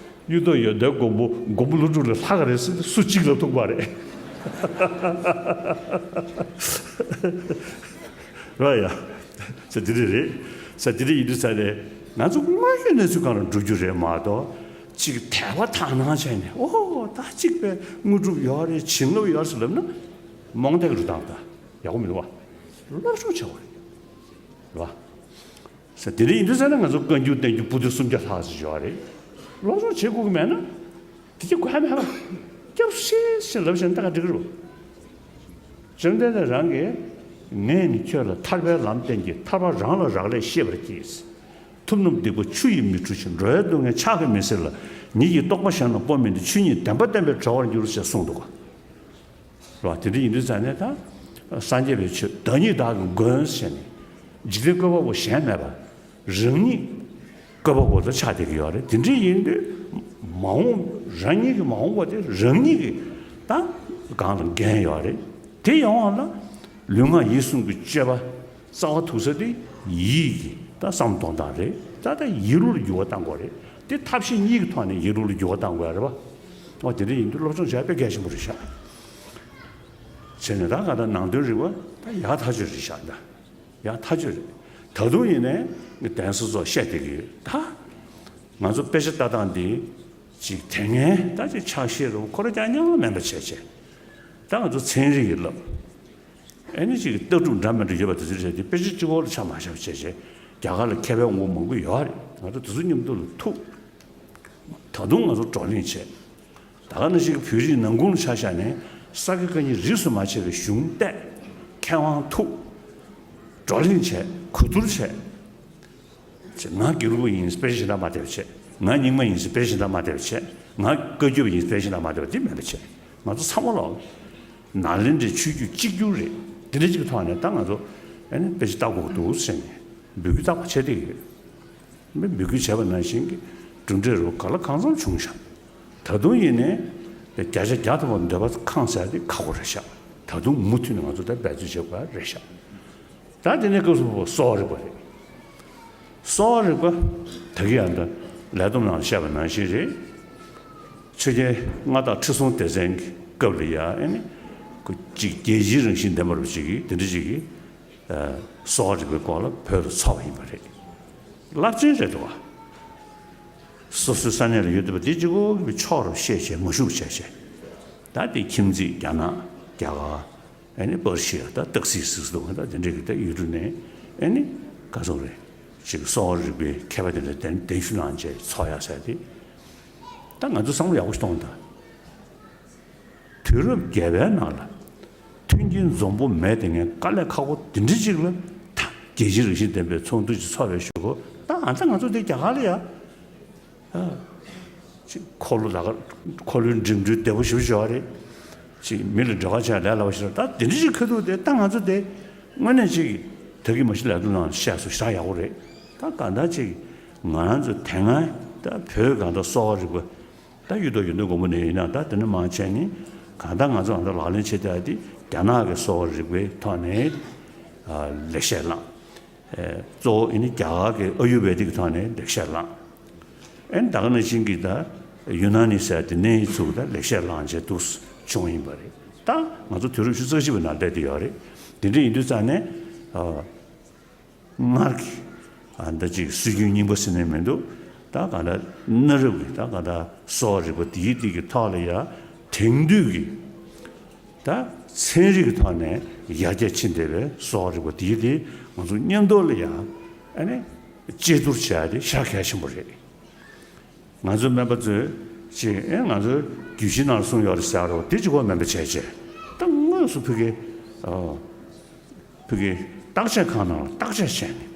གཡུ་ཐོག་ཡོན་ཏན་མགོན་པོ་མགོན་པོ་ཀླུ་སྒྲུབ་ལས་ལྷག་ག་རེད་ཟེར་ན་སུ་གཅིག་ལབ་ཐུབ་པ་རེད། ར་ཡ། ས་དེ་རེད་རེད། ས་དེ་རེད་ཡིན་དུས་ས་རེད། ང་ཚོ་དངོས་ཡོད་གནས་ཚུལ་སྒང་ལ་འགྲོ་རྒྱུ་རེད་མ་གཏོགས་གཅིག་དད་པ་དག་སྣང་བྱས་ནས་ཨོ་ད་གཅིག་པའི་དངོས་གྲུབ་ཡོད་རེད་བྱིན་རླབས་ཡོད་རེད་ཟེར་ལབ་ན་རྨོངས་དད་ཀྱི་འགྲོ་སྟངས་ད་ཡག་པོ་མི་འདུག་བ། སློབ་སྦྱོང་བྱ་དགོས་རེད། རེད་བ། ས་དེ་འདྲ་ཡིན་དུས་ས་ན་ང་ཚོ་བཀའ་འགྱུར་བསྟན་འགྱུར་པོ་ཏི་སུམ་བརྒྱ་ལྷག་ཙམ་ཡོད་རེད། སློབ་སྦྱོང་བྱེད་དགོས་ཀྱི་མེད་ན། དེ་ཅི་དགོས་ཡ་མེད་པ། སྐྱབས་སེ་ཞེས་ལབ་བཞིན་ད་ག་འགྲིག་གི་རེད། བཅོམ་ལྡན་འདས་རང་གིས་ངས་ནི་ཁྱོད་ལ་ཐར་པའི་ལམ་བསྟན་གྱི་ཐར་པ་རང་ལ་རག་ལས་ཤེས་པར་གྱིས། ཐུབ་རྣམས་སྡིག་པ་ཆུ་ཡིས་མི་འཁྲུ་ཞིང་འགྲོ་བའི་སྡུག་བསྔལ་ཕྱག་གིས་མི་སེལ་ལ། ཉིད་ཀྱི་རྟོགས་པ་གཞན་ལ་སྤོ་མིན་འདུག་ཆོས་ཉིད་བདེན་པ་བསྟན་པས་གྲོལ་བར་འགྱུར་ཞེས་གསུངས་འདུག་ག་རེད་བ། དེ་འདྲ་ཡིན་དུས་ཙང་ནས་ད་སངས་རྒྱས་པའི་ཆོས་བདག་ཉིད་བདག་གི་མགོན་ཟེར་ནས་འཇིག་རྟེན་བཀོད་པ་པོ་གཞན་མེད་པ་རང་ཉིད་བཀོད་པ་པོ་ལ་ཆགས་བསྡད་ཀྱི་ཡོད་རེད། དེ་འདྲ་ཡིན་དུས་མ་འོངས་རང་ཉིད་ཀྱི་མ་འོངས་པ་དེ་རང་ཉིད་ཀྱི་ད་སྒང་ལ་འགན་ཡོད་རེད། དེ་ཡོང་བ་ལ་ལུས་ངག་ཡིད་གསུམ་གྱི་སྤྱོད་པ་རྩ་བ་ཐུག་ས་དེ་ཡིད་ཀྱི་ད་བསམ་གཏོང་སྟངས་རེད། ད་ད་ཡིད་རོ་ལ་འགྱུར་བ་གཏང་དགོས་རེད། དེ་ཐབས་ཤེས་གཉིས་ཀྱི་ཐོག་ནས་ཡིད་རོ་ལ་འགྱུར་བ་གཏང་དགོས་རེད་བ། ཨོ་དེ་འདྲ་ཡིན་དུས་སློབ་སྦྱོང་བྱས་དཔེ་གལ་ཆེན་པོ་རེད་ཤག་བྱས་ནས་ད་ག་ད་ནང་དོན་རིག་པ་ད་ཡག་ཐག་ཆོད་རེད་ཤག་ད་ཡག་ཐག་ཆོད་རེད། ད་དུང་ཡིན་ནའི་ངས་གདན་ས་ཚོ་བཤད་བསྡད་ཀྱི་ཡོད་ད། ང་ཚོ་དཔེ་ཆ་ལྟ་སྟངས་འདི་ཅིག་དེ་སྔའི་ད་ཅིག་ཕྱག་བཞེས་རུ་ཁོ་ར་རྐྱང་རྐྱང་མིན་པ་བྱས་བྱས། ད་ང་ཚོ་ཚན་རིག་གི་བསླབ། ཨེ་ནི་ཅིག་ལྟ་གྲུབ་འདྲ་མི་འདྲ་ཡོད་པ་དེ་ཚོ་བྱས་ཏེ་དཔེ་ཆ་གཅིག་པོ་ལ་ཆ་མ་བཞག་བྱས་བྱས་རྒྱ་གར་ལ་མཁས་པའི་དབང་པོ་མང་པོ་ཡོད་རེད། ང་ཚོ་དེ་ཚོ་མཉམ་དུ་ལ་ཐུག་ད་དུང་ང་ཚོ་བགྲོ་གླེང་བྱས། ད་ག་ནང་བཞིན་གྱི་བོད་རིགས་ནང་ཁུལ་ཆ་བཞག་ནས་ས་དགེ་བཀའ་རྙིང་རིས་སུ་མ་ཆད་པའི་གཞུང་བལྟས། མཁས་དབང་ཐུག་བགྲོ་གླེང་བྱས། གོ་བསྡུར་བྱས། ང་དགེ་ལུགས་པ་ཡིན་དཔེ་ཆ་ཞེ་དྲག་མ་བལྟས་པ་བྱས། ང་རྙིང་མ་ཡིན་དཔེ་ཆ་ཞེ་དྲག་མ་བལྟས་པ་བྱས། ང་བཀའ་བརྒྱུད་པ་ཡིན་དཔེ་ཆ་ཞེ་དྲག་མ་བལྟས་པ་འདི་མེད་པ་བྱས། ང་ཚོ་ཚང་མ་ལོག་ནཱ་ལེནྡྲའི་ཆོས་བརྒྱུད་གཅིག་གྱུར་རེད། འདི་འདྲ་གཅིག་གི་ཐོག་ནས་ད་ང་ཚོ་ཨེ་ནི་དཔེ་ཆ་ལྟ་དགོས་འདུག་ཟེར་ནས་འབོད་སྐུལ་རྟག་པར་བྱས་བསྡད་ཡོད། མི་འབོད་སྐུལ་བྱས་པ་ནང་བཞིན་གྱི་གྲུབ་འབྲས་རུ་ག་ལ་གང་འཚམ་བྱུང་ཤག་ད་དུང་ཡིན་ནའི་བརྒྱ་ཆ་བརྒྱ་ཐམ་པ་འདོད་པ་ཁེངས་ཟེར་དེ་ཁག་པོ་རེད་ཤག་ད་དུང་མུ་མཐུད་ནས་ང་ཚོ་ད་འབད་བརྩོན་བྱེད་དགོས་རེད་ཤག་ད་དེ་ནས་སྐབས་སུ་བབ་པ་གསོ་བ་རིག་པ་རེད། གསོ་བ་རིག་པ་ད་གི་ཡང་ད་ལས་བསྡོམས་ནང་བཤད་པ་ནང་བཞིན་རེད། ཆོས་རྒྱལ་མངའ་བདག་ཁྲི་སྲོང་ལྡེ་བཙན་གྱི་སྐབས་ལ་ཡ་ཨེ་ནི་ཁོ་གཅིག་རྒྱལ་སྤྱིའི་རང་བཞིན་ལྡན་པ་རུ་ཅིག་གིས་དེ་འདྲ་ཅིག་གིས། གསོ་བ་རིག་པའི་སྐོར་ལ་བོད་ལ་འཚོགས་པ་ཡིན་པ་རེད། རླབས་ཆེན་རེད་འདུག་བ། སོ་སོའི་ས་གནས་ལ་ཡོད་བསྡད་པ་དེ་གཅིག་པོ་གི་ཕྱོགས་རུ་བཤད་བྱས་ངོ་ཤུགས་བྱས་བྱས། ད་དེ་ཁྱིམ་མཚེས་རྒྱ་ནག་རྒྱ་གར་ཨེ་ནི་པར་ཤི་ཡ་ད་སྟག་གཟིག་ཟིག་འདུག་ད་དེ་འདྲས་ཀྱི་ད་ཡུལ་གྲུ་ནས་ཨེ་ནི་ག་ཚོད་རེད་ཅིག་གསོ་བ་རིག་པའི་མཁས་པ་དེ་འདྲ་གདན་གདན་ཞུ་གནང་བྱས་འཚོགས་ཡ་ཟེར་དེ། ད་ང་ཚོ་བསམ་བློ་ཡག་པོ་ཞིག་གཏོང་དང་། དུས་རབས་བརྒྱད་པའི་ནང་ལ་མཐུན་རྐྱེན་འཛོམས་པོ་མེད་དེ་ངས་དཀའ་ལས་ཁག་པོ་དེ་འདྲ་ཅིག་ལ་ད་ རྒྱལ་སྤྱིའི་རང་བཞིན་ལྡན་པའི་ཚོགས་འདུ་ཅིག་ཚོགས་པའི་གཞུག་གུ་ད་ཨ་ད་ང་ཚོ་འདི་རྒྱ་གར་ལ་ཡ། ཨ། ཅིག་འཁོར་ལོ་ལ་ཁ་འཁོར་ལོའི་འགྲིམ་འགྲུལ་བདེ་པོ་ཞེ་པོ་ཅིག་ཡོད་རེད། ཅིག་མི་ལ་འབྲེལ་བ་བྱས་ལས་སླ་པོ་ཞིག་རེད། ད་དེ་འདྲ་ཞིག་ཁ་ཐུག་དེ་ད་ང་ཚོ་དེ་དངོས་གནས་ཅིག་ད་གིན་མ་གཞི་ལས་དོན་ནང་བཤད་སོང་ཞེ་དྲག་ཡག་པོ་རེད། ད་གང་ལྟར་ཅིག་ང་རང་ཚོ་དེ་སྔ་ད་བོད་གང་ལྟར་གསོ་བ་རིག་པ་ད་གཡུ་ཐོག་ཡོན་ཏན་སྒོར་མོ་ནས་ཡིན་ན་ད་དེ་ནས་མར་བྱས་ནས་གང་ལྟར་ང་ཚོ་གང་ལྟར་ལག་ལེན་བྱེད་བསྡད་དེ་རྒྱ་ནག་གི་གསོ་བ་རིག་པའི་ཐོག་ནས་ཨ་ལེགས་བཤད་བླངས། ཨེ་གཙོ་བོ་ཨེ་ནི་རྒྱ་གར་གྱི་ཨ་ཡུར་བེ་དིག་ཐོག་ནས་ལེགས་བཤད་བླངས། ཨེ་ནི་ད་ག་ནང་བཞིན་གྱི་ད་ཡུ་ན་ནི་ཟེར་དེ་ནས་ཚུར་ད་ལེགས་བཤད་བླངས་བྱས་འདུག་བྱུང་ཡིན་པ་རེད། ད་ང་ཚོ་དུས་རབས་ཉི་ཤུ་རྩ་གཅིག་པའི་ནང་སླེབས་བསྡད་ཡོད་རེད། དེ་འདྲ་ཡིན་དུས་ཙང་ནས་ཨ་སྔར་གྱི་ཨ་ད་ཅིག་སྲོལ་རྒྱུན་རྙིང་པ་ཟེར་ནས་མི་འདུག་ད་ག་ད་གནའ་རབས་ཀྱི་ད་ག་ད་གསོ་བ་རིག་པ་དེའི་དེ་གི་ཐོག་ལ་ཡ་དེང་དུས་ཀྱི་ད་ཚན་རིག་གི་ཐོག་ནས་ཡར་རྒྱས་ཕྱིན་བསྡད་པའི་གསོ་བ་རིག་པ་དེའི་དེ་ང་ཚོ་མཉམ་དུ་ལ་ཡ་ཨ་ནི་དཔྱད་བསྡུར་བྱས་ཏེ་ཤར་གལ་ཆེན་པོ་རེད། ང་ཚོ་སྨན་པ་ཚོས་ཅིག་ཨེ་ང་ཚོའི་རྒྱུད་བཞི་ནང་གསུངས་ཡོད་རེད་ཟེར་རོ་དེ་གཅིག་པོ་མིན་པ་བྱས་བྱས་ད་དངོས་སུ་ཕ་གི་ཨ་ཕ་གི་བརྟག་དཔྱད་ཁང་ནང་ལ་བརྟག་དཔྱད་བྱས་ནས་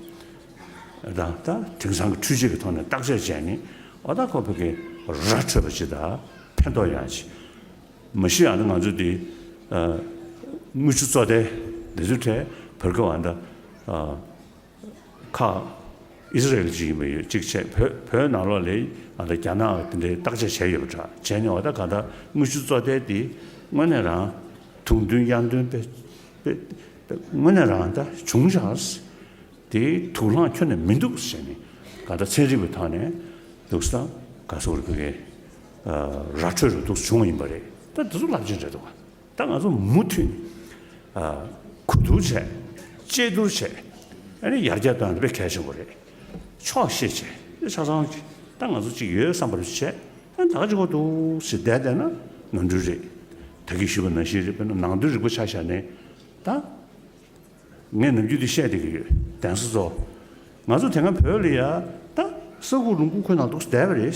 ད་ད་དེང་སང་གི་འཕྲུལ་ཆས་ཀྱི་ཐོག་ནས་བརྟག་དཔྱད་བྱས་ནས་འོ་ད་ཁོ་ཕ་གི་ར་འཕྲོད་པ་ཅིག་ད་ཕན་ཐོགས་ཡག་ཅིག་མ་གཞི་ཡང་ན་ང་ཚོ་འདི་ཨ་དངུལ་ཆུ་བཙོ་ཐལ་འདི་ཚོའི་གྲས་བར་སྐབས་ཨ་ད་ཨ། ཁ་ཨི་སི་རེལ་ཅིག་ཡིན་པ་ཡོད་ཅིག་བྱས་བོད་བོད་ནང་ལོགས་ལ་ཨ་ད་རྒྱ་ནག་དེ་འདྲའི་བརྟག་དཔྱད་བྱས་ཡོད་པ་འདྲ་བྱས་ནས་འོ་ད་ག་ད་དངུལ་ཆུ་བཙོ་ཐལ་དེ་དངོས་གནས་རང་དུང་འདོན་གཡར་འདོན་དཔེ་དཔེ་དཔེ་དངོས་གནས་རང་ད་བྱུང་ཤག་དེའི་དུག་རླངས་ཁྱོན་ནས་མི་འདུག་ཟེར་ནས་ག་ད་ཚན་རིག་པའི་ཐོག་ནས་འདུག་ས་ག་སོག་རི་ཕ་གའི་ར་འཕྲོད་རུ་འདུག་བྱུང་བ་ཡིན་པ་རེད། ད་འདི་ཚོ་རླབས་ཆེན་རེད་འདུག་ད་ང་ཚོ་མུ་མཐུད་ནས་ཨ་གོ་བསྡུར་བྱས། དཔྱད་བསྡུར་བྱས། ཨ་ནི་ཡར་རྒྱས་གཏོང་ཡག་དཔེ་གལ་ཆེན་པོ་རེད། ཕྱོགས་ཤེས་བྱས་ཆ་ཚང་ད་ང་ཚོ་གཅིག་ཡོད་བསམ་པ་བྱས་ཨ་ད་ག་ཅིག་གོ་འདུག་ཟེར་བསྡད་བསྡད་ན་ནོར་འཁྲུལ་རེད། ད་གིན་ཞུས་པ་ནང་བཞིན་རེད། དཔེར་ན་ནང་དོན་རིག་པ་ཆ་བཞག་ནས་ད། ངས་ནམ་རྒྱུན་འདི་བཤད་བསྡད་ཀྱི་ཡོད། གདན་ས་ཚོ། ང་ཚོ་དེ་སྔ་བོད་ལ་ཡ་ད་ས་ཁུག་ལུང་ཁུག་ཁོའི་ནང་འདུག་བསྡད་པ་རེད།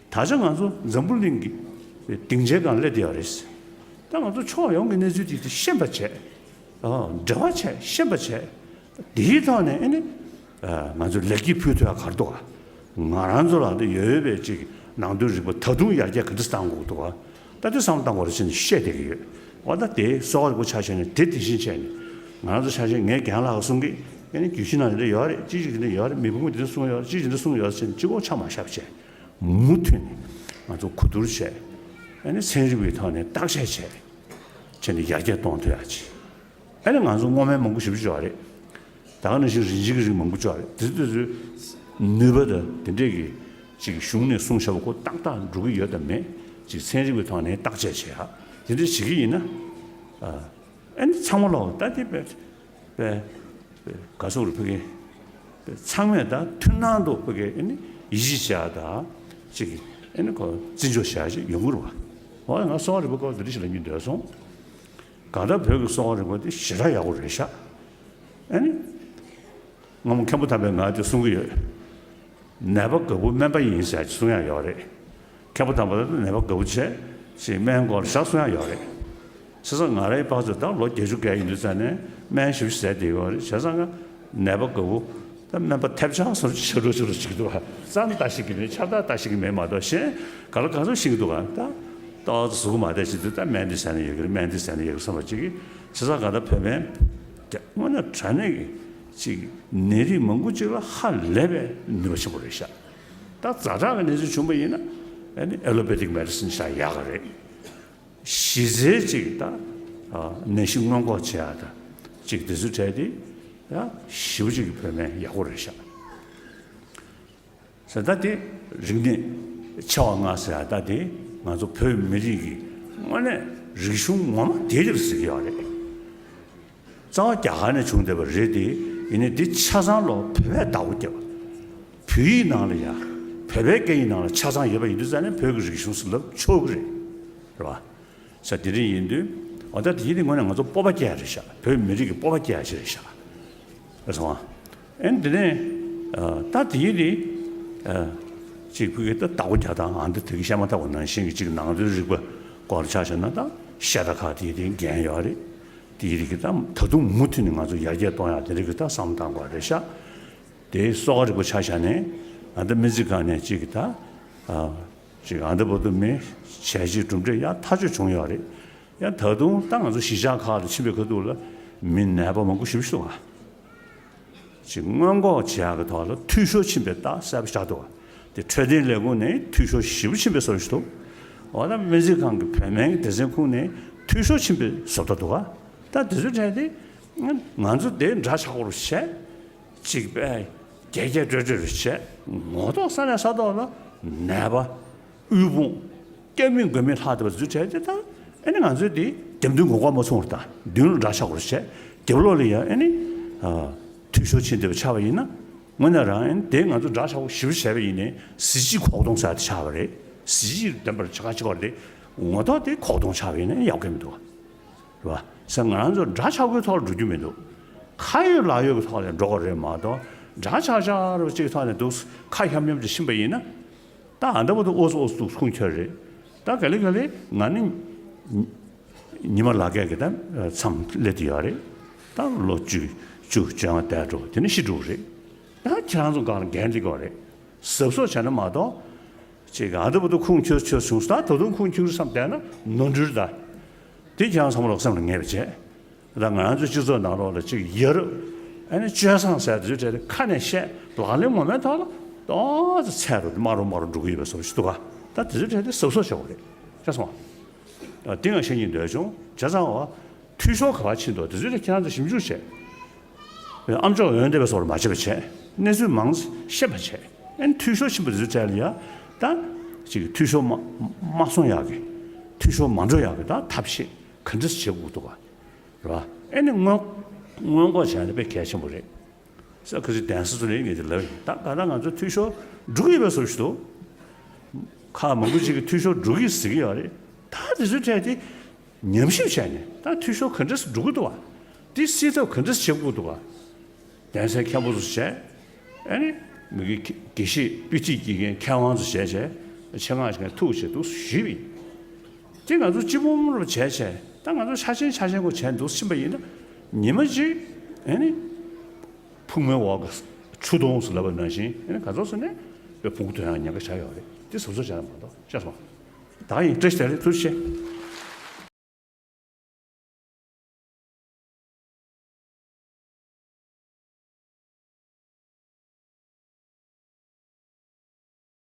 ད་ཆ་ང་ཚོ་འཛམ་བུ་གླིང་གི་སྡིངས་ཆའི་སྒང་སླེབས་བསྡད་ཡོད་རེད། ད་ང་ཚོ་ཕྱོགས་ཡོངས་ཀྱི་གནས་ཚུལ་དེ་དེ་ཤེས་པ་བྱས། ཨ་འབྲེལ་བ་བྱས་ཤེས་པ་བྱས། དེའི་ཐོག་ནས་ཨ་ནི། ང་ཚོས་ལེགས་སྐྱེས་ཕུལ་ཐུབ་ཡ་ག་རེ་འདུག་ག་ང་རང་ཚོ་ལ་འདི་ཡོད་ཡོད་པའི་ཅིག་ནང་དོན་རིག་པ་ད་དུང་ཡར་རྒྱས་ག་འདྲ་བཏང་དགོས་འདུག་ག་ད་དེ་བསམ་བློ་བཏང་དགོས་རེད་ཟེར་ནས་བཤད་བསྡད་ཀྱི་ཡོད། འོ་ད་དེ་གསོ་བ་རིག་པ་ཆ་བཞག་ནས་དེ་དེ་བཞིན་བྱས་ནས་ང་རང་ཚོ་ཆ་བཞག་ངའི་རྒན་ལགས་གསུང་གི་ཨ་ནི་རྒྱུད་བཞི་ནང་དེ་འདྲ་ཡོད་རེད། ཅི་ཞིག་དེ་འདྲ་ཡོད་རེད། མི་བུ་མོ་དེ་འདྲ་གསུང་ཡོད་རེད། ཅི་ཞིག་དེ་འདྲ་གསུང་ཡོད་རེད་ཟེར་ནས་གཅིག་པོ་ཆ་མ་བཞག་བྱས་མུ་མཐུད་ནས་ང་ཚོ་གོ་བསྡུར་བྱས་ཨ་ནི་ཚན་རིག་པའི་ཐོག་ནས་བརྟག་དཔྱད་བྱས་བྱས་ནས་ཡར་རྒྱས་གཏོང་ཐུབ་ཡ་ཅིག་ཨ་ནི་ང་ཚོ་བསྔོ་སྨོན་མང་པོ་ཞེ་པོ་ཅིག་ཡོད་རེད། ད་ག་ནང་བཞིན་རིན་ཆེན་གྱི་རིགས་མང་པོ་ཅིག་ཡོད་རེད། དེ་ཚོ་དེ་ཚོའི་ནུས་པ་དང་དེ་འདྲས་ཀྱི་ཅིག་གཞུང་ནས་གསུངས་བཞག་པ་ཁོ་ཏག་ཏག་འགྲོ་གི་ཡོད་དམ་མེད་ཅིག་ཚན་རིག་པའི་ཐོག་ནས་བརྟག་དཔྱད་བྱེད་ཡ་དེ་འདྲས་བྱེད་ཀྱི་ཡིན་ན། ཨ་ནི་ཚང་མ་ལོག་ད་དེ་པས་པས་པས་ག་སོག་རུ་ཕ་གི་པས་ཚང་མས་ད་མཐུན་སྣང་དུ་ཕ་གི་ཨ་ནི་ཡིད་ཆེས་བྱེད་ཡ་ད་ཅིག་ཨ་ནི་ཁོ་བརྩི་འཇོག་བྱེད་ཡ་ཅིག་ཡོང་གི་རེད་བ། འོ་ང་གསོ་བ་རིག་པའི་སྐོར་དེ་འདྲ་ཞིག་ལབ་སྙིང་འདོད་སོང་། གང་ལྟར་བོད་ཀྱི་གསོ་བ་རིག་པ་དེ་ཞེ་དྲག་ཡག་པོ་རེད་ཤག་ཨ་ནི། སྔ་མོ་མཁན་པོ་དམ་པས་ང་དེ་གསུང་གི་ཡོད། ནད་པ་དགའ་བོ་སྨན་པ་ཡིན་ཟེར་གསུང་ཡག་ཡོད་རེད། མཁན་པོ་དམ་པ་ལ་ནད་པ་དགའ་བོ་བྱས་ཞེས་སྨན་སྐོར་ཞག་གསུང་ཡག་ཡོད་རེད། བྱས་ཙང་ང་རའི་ཕར་ཚུར་ད་ལོ་བརྒྱད་ཅུ་བརྒལ་ཡིན་དུས་ཙང་ནས་སྨན་ཞིབ་ཞིབ་ཟས་བསྡད་ཡོད་རེད། བྱས་ཙང་ང་ནད་པ་དགའ་བོ་ད་སྨན་པ་ཐེབས་ཆག་སོར་ཆ་རུ་ཆ་རུ་བྱེད་ཀྱི་འདུག་བ། རྩ་ནས་ལྟ་ཤེས་ཀྱི་མེད། ཁྱབ་བརྡལ་ལྟ་ཤེས་ཀྱི་མེད་མ་གཏོགས་གཞན་ག་ལ་ག་ཚོད་ཤེས་ཀྱི་འདུག་ག་ད་ཏོག་ཙམ་གཟུགས་པོ་མ་བདེ་ཞིག་དུས་ད་སྨན་འདི་ཟས་ན་ཡོད་ཀྱི་རེད། སྨན་འདི་ཟས་ན་ཡོད་ཀྱི་རེད་བསམ་པ་ཅིག་གིས་བྱས་ཙང་ག་ད་བོད་སྨན་དངོས་གནས་དྲང་གནས་ཀྱི་ཅིག་ནད་རིགས་མང་པོ་ཅིག་ལ་ཧ་ལས་པའི་ནུས་པ་ཆེན་པོ་རེད་ཤག་ད་ཛ་དྲག་གི་གནས་ཚུལ་བྱུང་པ་ཡིན་ན་ཨ་ནི་ཨེ་ལོ་པེ་ཐིག་མེ་ཌི་སིན་ཤག་ཡག་གི་རེད། གཞི་རྩའི་ཅིག་ད་ནད་གཞི་སྔོན་འགོག་བྱེད་ཡག་ད་ཅིག་དེ་ཚོའི་གྲས་དེ་ཡང་ཞེ་པོ་ཅིག་གི་བོད་སྨན་ཡག་པོ་རེད་ཤག་ཟེར་ད་དེ་རིག་གནས་ཆེ་བ་ལྔ་ཟེར་ཡག་ད་དེ་ང་ཚོ་བོད་མི་རིགས་ཀྱི་དངོས་གནས་རིག་གཞུང་ངོ་མ་དེ་རེད་ཟེར་གྱི་ཡོད་རེད། རྩ་བ་རྒྱ་གར་ནས་བྱུང་བསྡད་པ་རེད་དེ། ཡིན་ནའི་འདི་ཆ་ཚང་ལོ་བོད་པས་བདག་པོ་བརྒྱབ། བོད་ཡིག་ནང་ལ་ཡ་བོད་པའི་སྐད་ཡིག་ནང་ལ་ཆ་ཚང་ཡོད་པ་ཡིན་དུས་ཙང་ནས་བོད་ཀྱི་རིག་གཞུང་ཟེར་ལབ་ཆོག་གི་རེད། རེད་བ། ས་དེ་རིང་ཡིན་དུས་འོ་ད་དེ་ཡིན་དུས་དངོས་གནས་ང་ཚོ་སྤོབས་པ་སྐྱེ་ཡ་རེད་ཤག་བོད་མི་རིགས་ཀྱི་སྤོབས་པ་སྐྱེ་ཡ་ཞིག་རེད་ཤག་རེད་སོང་ཨ། ཨེ་འདི་ནས་ད་དེ་ཡིན་དུས་ཅིག་ཕ་གི་ད་བདག་པོ་རྒྱག་སྟངས་ཨ་འདི་དེ་གི་བཤད་མ་ཐག་པ་ནང་བཞིན་གྱི་ཅིག་ནང་དོན་རིག་པ་སྐོར་ཆ་བཞག་ན་ད་བཤད་གྲྭ་ཁག་དེ་ཡིན་དུས་འགན་ཡོད་རེད། དེའི་རིགས་ཀྱི་ད་ད་དུང་མུ་མཐུད་ནས་ང་ཚོ་ཡར་རྒྱས་གཏོང་ཡག་དེ་རིགས་ཀྱི་ད་བསམ་བློ་བཏང་དགོས་རེད་ཤག་དེའི་གསོ་བ་རིག་པ་ཆ་བཞག་ནས་ཨ་ད་སྨན་རྩིས་ཁང་ནས་གཅིག་གི་ད་ཨ་གཅིག་ཨ་ད་བར་དུ་མི་བྱས་རྗེས་གྲུབ་འབྲས་ཡག་ཐག་ཆོད་བྱུང་ཡོད་རེད། ཡང་ད་དུང་ད་ང་ཚོ་གཞིས་ཆགས་ཁག་ལ་ཕྱིན་པའི་ཁ་ཐུག་ལ་མི་ནད་པ་མང་པོ་ཞེ་པོ་ཞིག་འདུག་ག་ཅིག་སྔོན་འགོག་བྱེད་ཡག་གི་ཐོག་ལ་འཐུས་ཤོར་ཕྱིན་པའི་རྟགས་གསལ་པོ་ཆགས་འདུག་ག་དེ་འཕྲོད་བསྟེན་ལས་ཁུངས་ནས་འཐུས་ཤོར་ཞེ་པོ་ཕྱིན་པའི་བཟོ་འདྲ་ཞིག་འདུག་འོ་ད་སྨན་རྩིས་ཁང་གི་བོད་སྨན་གྱི་སྡེ་ཚན་ཁུངས་ནས་འཐུས་ཤོར་ཕྱིན་པའི་བཟོ་འདྲ་འདུག་ག་ད་དེ་ཚོའི་གྲས་དེ་ང་ཚོ་དེ་འདྲ་ཆགས་པོ་རུ་བྱས། གཅིག་པས་རྒྱས་རྒྱས་སྤྲོས་སྤྲོས་རུ་བྱས། ངོ་ཐོག་ས་ནས་ས་ཐོག་ལ་ནད་པ། དབུལ་ཕོངས། སྐྱབས་མེད་མགོན་མེད་ལྷག་བསྡད་པ་ཚོའི་གྲས་དེ་དང་ཨ་ནི་ང་ཚོས་དེ་རྒྱབ་མདུན་གོ་སྐབས་མ་མཚུངས་པར་དང་མདུན་ལ་འདྲ་ཆགས་པོ་རུ་བྱས། རྒྱབ་ལོགས་ལ་ཡང་ཨ་ནི་འཐུས་ཤོར་ཕྱིན་བསྡད་པ་ཆགས་པ་ཡིན་ན། དངོས་གནས་རང་ཨ་ནི་དེ་ང་ཚོ་འདྲ་ཆགས་པོ་ཞེ་པོ་བྱས་པ་ཡིན་ནའི་གཟི་བརྗིད་གོག་སྟོང་ཟེར་དེ་ཆགས་པ་རེད། གཟི་བརྗིད་ལྡན་པར་བྱ་ག་བྱེད་དགོས་རེད་དེ། ངོ་ཐོག་དེ་གོག་སྟོང་ཆགས་པ་ཡིན་ན་ཡག་གི་མི་འདུག་རེད་བ། ཟེར་ང་རང་ཚོ་འདྲ་ཆགས་པོའི་ཐོག་ལ་འགྲོ་རྒྱུ་མི་འདུག་ཁ་ཡོད་ལག་ཡོད་ཀྱི་ཐོག་ལ་འགྲོ་དགོས་རེད་མ་གཏོགས་འདྲ་ཆགས་ཆགས་རུ་གཅིག་ཐོག་ནས་འདུག་ཁ་ཤམ་ཤམ་ཅིག་ཕྱིན་པ་ཡིན་ན། ད་ཨ་འདྲ་པོ་འདུག་ཨོ་ཙི་ཨོ་ཙི་འདུག་ཁུངས་འཁྱོལ་རེད། ད་ག་ལེ་ག་ལེ་ང་ནི་ཉི་མ་ལག་སྐྱེས་ཀྱི་ད་མཚམས་སླེབས་དུ་ཡོད་རེད། ད་ལོ་བཅུ་བཅུ་བཅོ་ལྔ་འདས་འགྲོ་དེ་ནི་ཤི་འགྲོ་གི་རེད། ད་ཁྱེད་རང་ཚོ་སྒང་ལ་འགན་འདི་དགོས་རེད། གཟབ་གཟབ་བྱས་ན་མ་གཏོགས། ཅིག་ཨ་འདྲ་པོ་འདུག་ཁུངས་འཁྱོལ་འཁྱོལ་བྱུང་སོང་ད་ད་དུང་ཁུངས་འཁྱོལ་བསམ་བསྡད་ན་ནོར་འཁྲུལ་ད། དེ་ཁྱེད་རང་ཚང་མ་ལོག་སེམས་ལ་ངེས་པ་བྱས། ད་ང་རང་ཚོའི་སྤྱི་ཚོགས་ནང་ལོགས་ལ་ཅིག་ཡ་རབས་ཨ་ནི་སྤྱོད་བཟང་ཟེར་དེ་ཚོའི་གྲས་དེ་ཁ་ནས་བཤད་ལག་ལེན་ངོ་མའི་ཐོག་ལ་ཏོག་ཙམ་ཚད་རུ་དམའ་རུ་དམའ་རུ་འགྲོ་གི་ཡོད་པའི་བཟོ་ཞིག་འདུག་ག་ད་དེ་ཚོའི་གྲས་དེ་གཟབ་གཟབ་བྱེད་དགོས་རེད་ཤེས་སོང་། ཨ་དེ་ང་བཤད་སྙིང་འདོད་བྱུང་བྱས་ཙང་བ། འཐུས་ཤོར་ག་པར་ཕྱིན་འདུག་དེ་ཚོའི་གྲས་ཁྱེད་རང་ཚོ་ཞིབ་འཇུག་བྱས། ཨམ་ཅོག་འོན་ཏེ་བའི་བཟོ་འདྲ་མ་བྱེད་པ་བྱས། གནས་ཚུལ་མང་ཤེས་པ་བྱས། ཨན་འཐུས་ཤོར་ཕྱིན་པ་དེ་ཚོའི་གྲས་ལ་ཡ། ད། ཅིག་འཐུས་ཤོར་མ་མ་སོང་ཡག་གི་འཐུས་ཤོར་མ་འགྲོ་ཡག་གི་ད་ཐབས་ཤེས་ག་འདྲས་བྱེད་དགོས་འདུག་ག་རེད་བ། ཨེ་ནི་སྔོན་སྔོན་འགོག་བྱས་ན་དཔེ་གལ་ཆེན་པོ་རེད། ས་ཁ་སི་གདན་ས་ཚོ་ལས་ངེས་ཀྱི་ལབ་ཡིན་ད་ག་ད་ང་ཚོ་འཐུས་ཤོར་འགྲོ་གི་ཡོད་པའི་བཟོ་ཞིག་འདུག་ཁག་མང་པོ་ཅིག་གི་འཐུས་ཤོར་འགྲོ་གི་ཟེར་གི་ཡོད་རེད། ད་དེ་ཚོའི་གྲས་དེ་ཉམས་ཞིབ་བྱས་ནས་ད་འཐུས་ཤོར་ག་འདྲས་སེ་འགྲོ་གི་འདུག་བ། དེ་སེལ་ཐབས་ག་འདྲས་སེ་བྱེད་དགོས་འདུག་བ། གདན་སའི་མཁན་པོ་ཚོ་བྱས། ཨ་ནི། མི་གི་དགེ་བཤེས་དཔེ་ཁྲིད་ཀྱི་མཁན་མཁས་དབང་ཚོ་བྱས་བྱས། ཆེད་མངགས་ཀྱི་ཐུགས་བྱས་འདུག་ཞུས་པ་ཡིན། དེ་ང་ཚོ་སྤྱི་འབོར་རུ་བྱས་བྱས་ད་ང་ཚོ་ཆ་ཆེན་ཆ་ཆེན་གོ་བྱས་འདུག་ཕྱིན་པ་ཡིན་ན། ཉི་མ་གཅིག་ཨ་ནི། ཕུག་མའི་འོག་གི་ཆུ་དོང་ཟེར་ལབ་པ་ནང་བཞིན་ཨ་ནི་ག་ཚོད་ཟེར་ནས་དཔེ་ཕུང་ཐོན་ཡང་ཉེན་ཁ་ཆགས་ཡོད་རེད་དེ་གཟབ་གཟབ་བྱས་ན་མ་གཏོགས་ཤེས་སོང་། ད་ཡིན་བཀྲ་ཤིས་བདེ་ལེགས་ཐུགས་རྗེ་ཆེ།